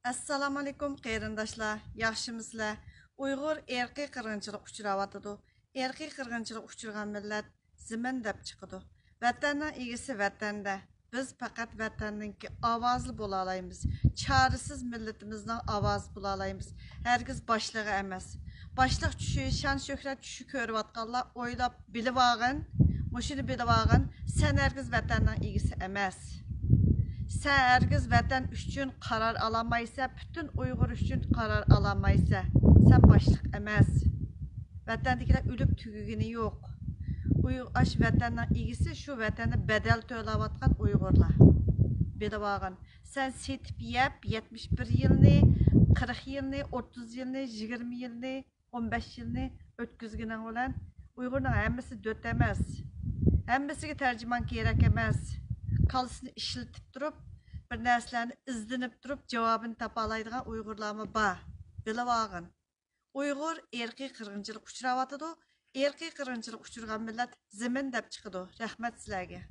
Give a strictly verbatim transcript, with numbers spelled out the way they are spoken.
ئەسسالامۇئەلەيكۇم قېرىنداشلار، ياخشىمۇسىلەر؟ ئۇيغۇر ئىرقىي قىرغىنچىلىققا ئۇچراۋاتىدۇ. ئىرقىي قىرغىنچىلىققا ئۇچرىغان مىللەت زېمىن دەپ چىقىدۇ. ۋەتەننىڭ ئىگىسى ۋەتەندە. بىز پەقەت ۋەتەننىڭكى ئاۋازى بولالايمىز. چارىسىز مىللىتىمىزنىڭ ئاۋازى بولالايمىز. ھەرگىز باشلىقى ئەمەس. باشلىق چۈشى، شان-شۆھرەت چۈشى كۆرۈۋاتقانلار ئويلاپ بىلىۋالغىن، مۇشۇنى بىلىۋالغىن، سەن ھەرگىز ۋەتەننىڭ ئىگىسى ئەمەس. سەن ھەرگىز ۋەتەن ئۈچۈن قارار ئالالمايسەن، پۈتۈن ئۇيغۇر ئۈچۈن قارار ئالالمايسەن. سەن باشلىق ئەمەس. ۋەتەندىكىلەر ئۆلۈپ تۈگىگىنى يوق. ئۇيغ-، ئاش ۋەتەننىڭ ئىگىسى، شۇ ۋەتەندە بەدەل تۆلەۋاتقان ئۇيغۇرلار. بىلىۋالغىن، سەن سېتىپ يەپ، يەتمىش بىر يىلنى، قىرىق يىلنى، ئوتتۇز يىلنى، يىگىرمە يىلنى، ئون بەش يىلنى ئۆتكۈزگىنىڭ بىلەن ئۇيغۇرنىڭ ھەممىسى دۆت ئەمەس. ھەممىسىگە تەرجىمان كېرەك ئەمەس. كاللىسىنى ئىشلىتىپ تۇرۇپ، بىر نەرسىلەرنى ئىزدىنىپ تۇرۇپ، جاۋابىنى تاپالايدىغان ئۇيغۇرلارمۇ بار. بىلىۋالغىن. ئۇيغۇر ئىرقىي قىرغىنچىلىققا ئۇچراۋاتىدۇ. ئىرقىي قىرغىنچىلىققا ئۇچرىغان مىللەت زېمىن دەپ چىقىدۇ. رەھمەت سىلەرگە.